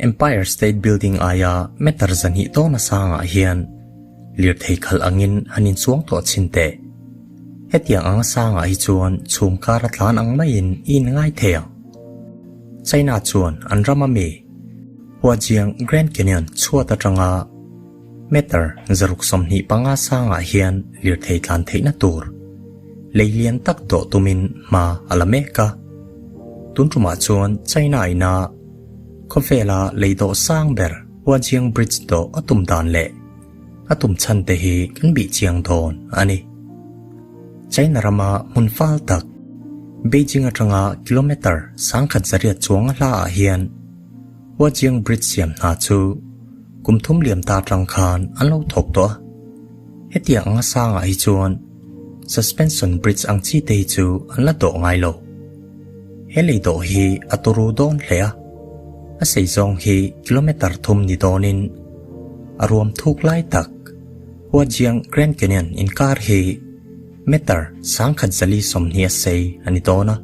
Empire State Building aia meter 200 tawna sangah hian lirthei khalh angin han inchuang tawh chhin teh. Hetiang anga sangah hi chuan chhum kar a tlan ang maiin i inngai thei ang. China chuan an ram ami Huajiang Grand Canyon chhuat atanga meter 625 sangah hian lirthei tlan theihna tur lei lian tak dawh tumin hma a la mek a. Tun tumah chuan China ina khawvela lei dawh sang ber Huajiang Bridge dawh a tum dan leh a tum chhan te hi kan bih chiang dawn a ni. China rama hmun fal tak Beijing atanga kilometre 1100 chuang a hla ah hian Huajiang Bridge siam hna chu kum thum liam ta atang khan an lo thawk tawh a. Hetiang anga sangah hi chuan suspension bridge ang chi te hi chu an la dawh ngai lo. He lei dawh hi a turu dawn hle a, a sei zawng hi kilometre thum ni dawnin a ruam thuk lai tak Huajiang Grand Canyon inkar hi meter 1120 a sei a ni dawn a.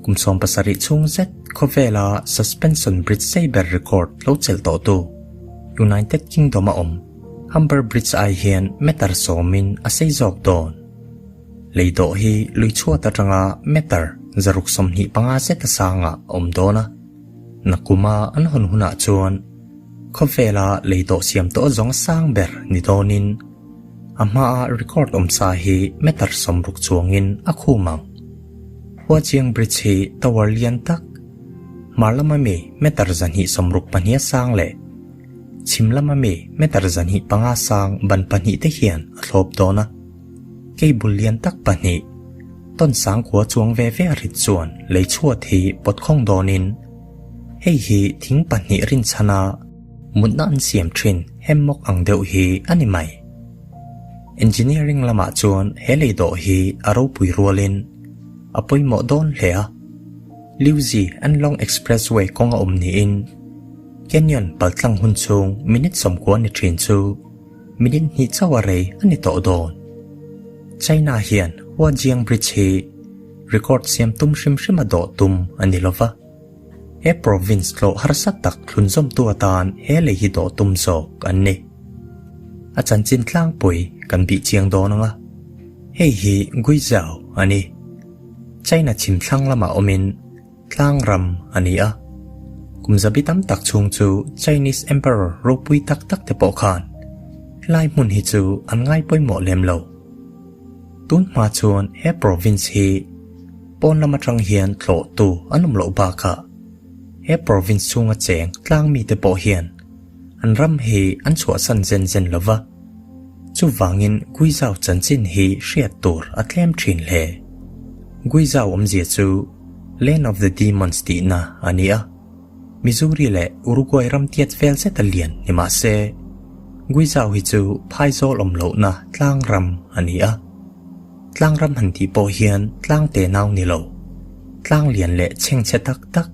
Kum 17 chhung zet khawvela suspension bridge sei ber record lo chelh tawh tu United Kingdom a awm Humber Bridge ai hian meter sawmin a sei zawk dawn. Lei dawh hi lui chhuat atanga meter 625 zet a sangah a awm dawn a. Nakuma an hawn hunah chuan khawvela lei dawh siam tawh zawng sang ber ni dawnin a hmaa record awm sa hi meter 60 chuangin a khum ang. Huajiang Bridge hi tower lian tak, hmar lama mi meter 264 a sang leh chhim lama mi meter 25 sang ban pahnih te hian a thlawp dawn a. Cable lian tak pahnih tawn sang khua chuang ve ve a rit chuan lei chhuat hi pawt khawng dawnin hei hi thing pahnih rinchhana mutna an siam thin hammock ang deuh hi a ni mai. Engineering lamah chuan he lei dawh hi a ropui rualin a pawimawh dawn hle a. Liuzi Anlong Expressway kawng a awm niin Canyon paltlang hun chhung minute 90 ni thin chu minute hnih chauh a rei a ni tawh dawn. China hian Huajiang Bridge hi record siam tum hrim hrim a dawh tum a ni lova. He province tlawh harsa tak thlunzawmtu atan he lei hi dawh tum zawk an ni. A chanchin tlangpui kan bih chiang dawn anga. Hei hi Guizhou a ni. China chhim thlang lamah awmin tlang ram a ni a. Kum zabi tam tak chhung chu Chinese Emperor ropui tak tak te pawh khan helai hmun hi chu an ngai pawimawh lem lo. Tun hma chuan he province hi pawn lam atang hian tlawh tu an awm loh bakah he province chhunga cheng tlang mite pawh hian an ram hi an chhuahsan zen zen lova. Chuvangin Guizhou chanchin hi hriat tur a tlem thin hle. Guizhou awmzia chu Land of the Demons tihna a ni a. Missouri leh Uruguay ram tiat vel zet a lian ni mah se, Guizhou hi chu phaizawl awm lohna tlang ram a ni a. Tlang ram han tih pawh hian tlang te nau ni lo, tlang lian leh chhengchhe tak tak,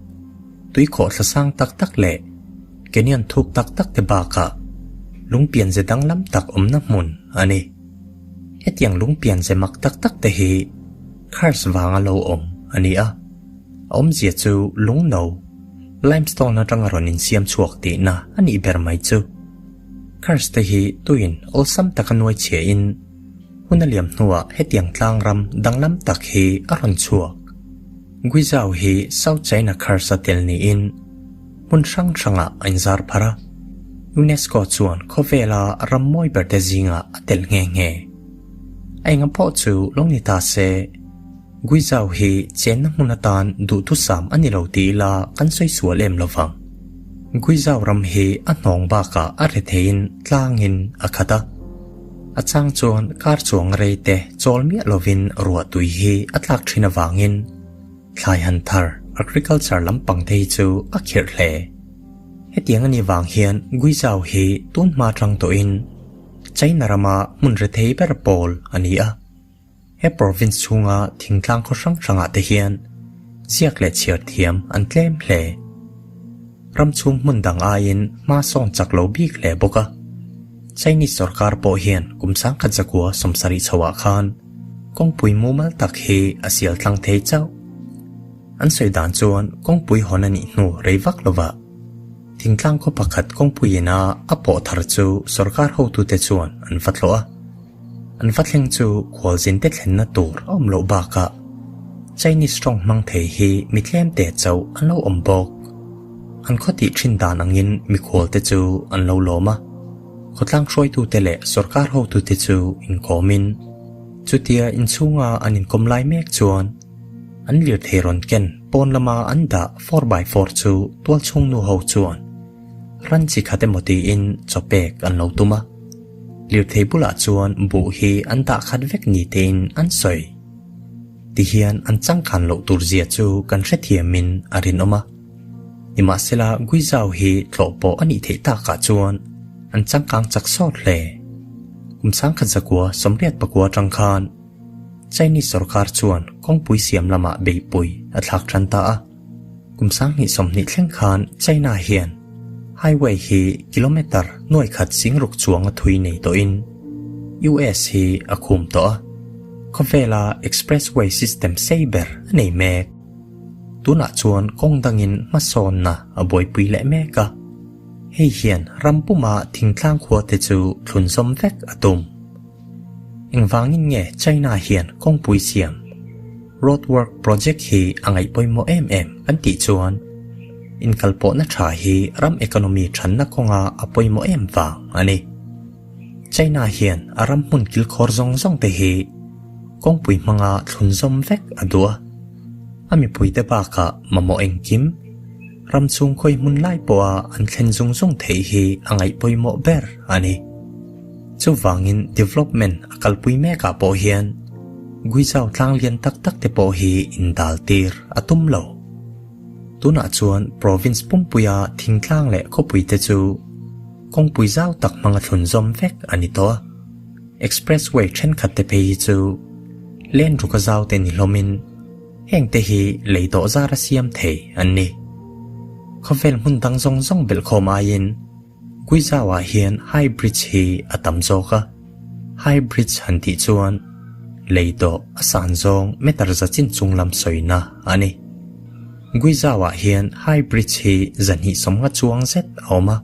tuikhawh thla sang tak tak leh canyon thuk tak tak te bakah lungpian ze danglam tak awmna hmun a ni. Hetiang lungpian ze mak tak tak te hi karst vanga lo awm a ni a. A awmzia chu lungno, limestone atanga rawn insiam chhuak tihna a nih ber mai chu. Karst te hi tuin awlsam taka nuai chhia in hun a liam hnuah hetiang tlang ram danglam tak hi a rawn chhuak. Guizhou hi South China Karst a tel niin hmun hrang hrangah a inzar phar a. UNESCO chuan khawvela ram mawi ber te zingah a tel nghe nghe. A enga pawh chu lo ni ta se, Guizhou hi chenna hmun atan duhthusam a ni lo ti ila kan sawi sual em lovang. Guizhou ram hi a hnawng bakah a re theiin tlangin a khat a. A chang chuan kar chuang rei te chawl miah lovin ruah tui hi a tlak thin avangin thlai han thar agriculture lampang te hi chu a khirh hle. Hetiang a nih vang hian Guizhou hi tun hma tang tawhin China rama hmun re thei ber pawl a ni a. He province chhunga thingtlang khaw hrang hrangah te hian ziak leh chhiar thiam an tlem hle. Ram chhung hmun dang aiin hma sawn chak lo bik hle bawk a. Chinese sorkar pawh hian kum 1970 chhoah khan kawngpui mumal tak hi a sial tlang thei chauh. An sawi dan chuan kawngpui hawn a nih hnu rei vak lovah. Thingtlang khaw pakhat kawngpui ina a pawh thar chu sorkar hotute chuan an va tlawh a. An va thleng chu khualzinte thlenna tur a awm loh bakah Chinese tawng hmang thei hi mi tlemte chauh an lo awm bawk. An khaw tih thin dan angin mikhualte chu an lo lawm a. Khawtlang hruaitute leh sorkar hotute chu inkawmin chutia inchhunga an inkawm lai mek chuan An lirthei rawn ken pawn lama an dah 4x4 chu tualchhung nu ho chuan ran chi khat emaw tiin chaw pek an lo tum a. Lirthei bulah chuan buh hi an dah khat vek ni tein an sawi. Tihian an changkan loh tur zia chu kan hrethiamin a rinawm a. Nimahsela Guizhou hi tlawh pawh a nih theih takah chuan an changkang chak sawt hle. Kum sangkhat zakua 84 atang khan Chinese sorkar chuan kawngpui siam lamah beihpui a thlak tan ta a. Kum 2020 thleng khan China hian highway hi kilometre nuai khat sing ruk chuang a thui nei tawhin US hi a khum tawh a, khawvela expressway system sei ber a nei mek. Tunah chuan kawng dangin hmasawnna a buaipui leh mek a, hei hian ram puma thingtlang khuate chu thlunzawm vek a tum. Engvangin nge China hian kawngpui siam road work project hi a ngaih pawimawh em em kan tih chuan inkalpawhna tha hi ram economy thanna kawnga a pawimawh em vang a ni. China hian a ram hmun kilkhawr zawng zawng te hi kawngpui hmanga thlunzawm vek a duh a, a mipuite bakah mamawh engkim ram chhung khawi hmun lai pawha an thlen zung zung theih hi a ngaih pawimawh ber a ni. Chuvangin development a kalpui mekah pawh hian Guizhou tlang lian tak tak te pawh hi indal tir a tum lo. Tunah chuan province pumpuia thingtlang leh khawpui te chu kawngpui zau tak hmanga thlunzawm vek a ni tawh a. Expressway thenkhat te phei hi chu len ruka zau te ni hlawmin heng te hi lei dawh zara siam thei an ni. Khawvel hmun dang zawng zawng belhkhawm aiin Guizhou-ah hian high bridge hi a tam zawk a, high bridge han tih chuan lei dawh a san zawng meter za chin chung lam sawina a ni. Guizhou-ah hian high bridge hi 250 chuang zet a awm a,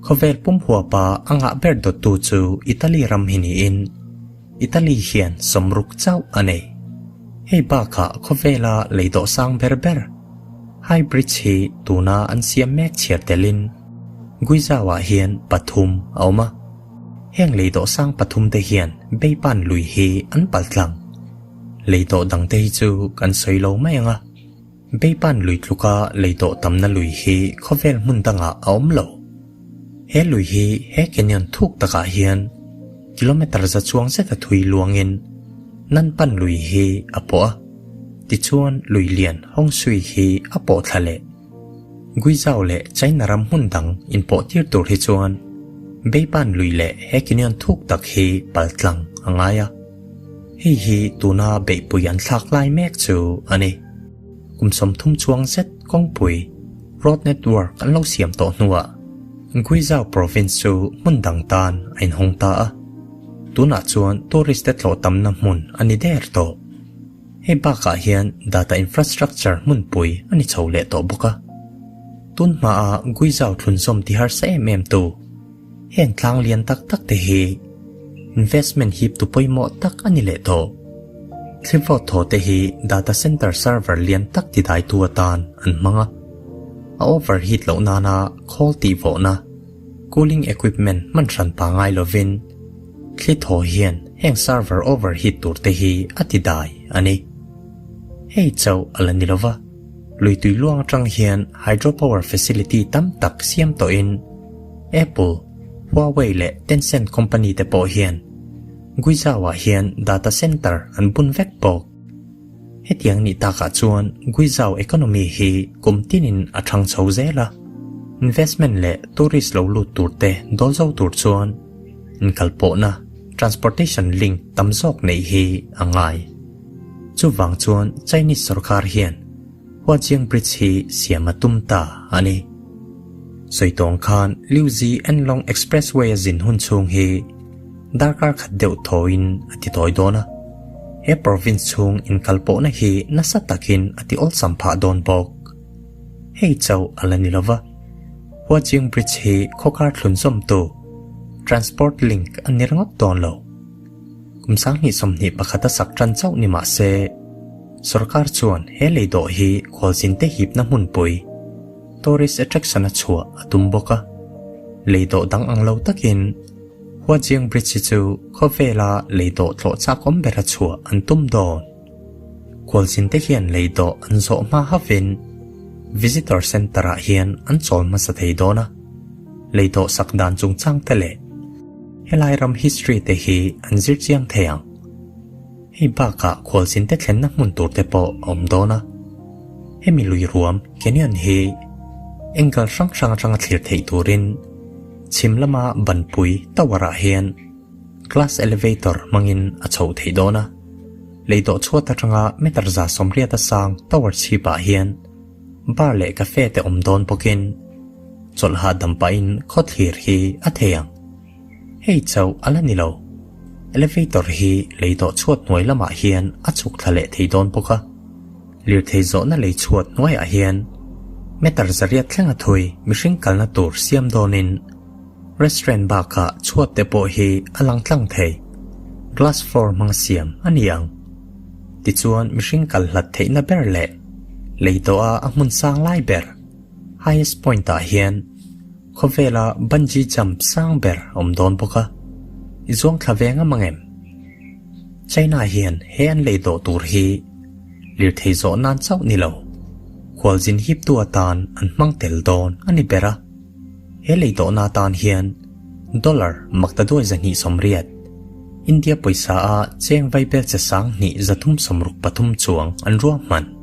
khawvel pum huapa a ngah ber dawttu chu Italy ram hi niin Italy hian sawmruk chauh a nei. Hei bakah khawvela lei dawh sang ber ber High Bridge hi tuna an siam mek chhiar telin Guizhou-ah hian pathum a awm a. Heng lei dawh sang pathum te hian Beipan lui hi an paltlang. Lei dawh dangte hi chu kan sawi lo mai ang a. Beipan lui tluka lei dawh tamna lui hi khawvel hmun dangah a awm lo. He lui hi he canyon thuk takah hian kilometre za chuang zeta thui luangin Nanpan lui hi a pawh a, tichuan lui lian Hongshui hi a pawh thla leh. Guizhou leh China ram hmun dang inpawh tir tur hi chuan Beipan lui leh he canyon thuk tak hi paltlang a ngai a. Hei hi tuna beihpui an thlak lai mek chu a ni. Kum 30 chuang zet kawngpui, road network, an lo siam tawh hnuah Guizhou province chu hmun dang tan a inhawng ta a. Tunah chuan tourist te tlawh tamna hmun a ni der tawh. Hei bakah hian data infrastructure hmunpui a ni chho leh tawh bawk a. Tun hmaa Guizhou thlunzawm ti harsa em em tu, Heng tlang lian tak tak te hi investment hip tu pawimawh tak a ni leh tawh. Thlivawt thaw te hi data center server lian tak ti daitu atan an hmang a. A overheat loh nana khawl tihvawhna, cooling equipment hman hran pa ngai lovin thli thaw hian heng server overheat tur te hi a ti dai a ni. Hei chauh a la ni lova, lui tui luang atang hian hydropower facility tam tak siam tawhin Apple, Huawei leh Tencent company te pawh hian Guizhou-ah hian data center an bun vek bawk. Hetiang nih takah chuan Guizhou economy hi kum tinin a thang chho zel a, investment leh tourist lo lut tur te dawl zo tur chuan inkalpawhna, transportation link, tam zawk neih hi a ngai. Chuvang chuan Chinese sorkar hian Huajiang Bridge hi siam a tum ta a ni. Sawi tawng khan Liuzi Enlong Expressway a zin hun chhung hi darkar khat deuh thawin a ti tawi dawn a. He province chhung inkalpawhna hi nasa takin a ti awlsam phah dawn bawk. Hei chauh a la ni lova. Huajiang Bridge hi khawkar thlunzawmtu, transport link, a ni ringawt dawn lo. Kum 2021 a sak tan chauh ni mah se, sorkar chuan he lei dawh hi khualzinte hipna hmunpui, tourist attraction, a chhuah a tum bawk a. Lei dawh dang ang lo takin Huajiang Bridge hi chu khawvela lei dawh tlawh chak awm bera chhuah an tum dawn. Khualzinte hian lei dawh an zawh hma havin Visitor Centre ah hian an chawl hmasa thei dawn a, lei dawh sak dan chungchang te leh helai ram history te hi an zir chiang thei ang. Hei bakah khualzinte thlenna hmun tur te pawh a awm dawn a. Hemi lui ruam canyon hi angle hrang hrang atanga thlir theih turin chhim lama banpui tower ah hian Glass elevator hmangin a chhoh theih dawn a, lei dawh chhuat atanga meter 180 a sang tower chhipah hian bar leh cafe te awm dawn bawkin chawlh hahdam pahin khawthlir hi a thei ang. Hei chauh a la ni lo, elevator hi lei dawh chhuat hnuai lamah hian a chhuk thla leh thei dawn bawk a, lirthei zawhna lei chhuat hnuaiah hian meter 800 thlenga thui mihring kalna tur siam dawnin Restaurant bakah chhuat te pawh hi a lang tlang thei. Glass floor hmang siam a ni ang. Tichuan mihring kal hlat theihna ber leh lei tawha a hmun sang lai ber, highest point ah hian khawvela bungee jump sang ber a awm dawn bawk a. I zuang thla ve ngam ang em? China hian he an lei dawh tur hi lirthei zawh nan chauh ni lo, khualzin hiptu atan an hmang tel dawn a ni ber a. He lei tawhna atan hian dollar maktaduai 280, India pawisa a cheng vaibel che 2363 chuang an ruahman.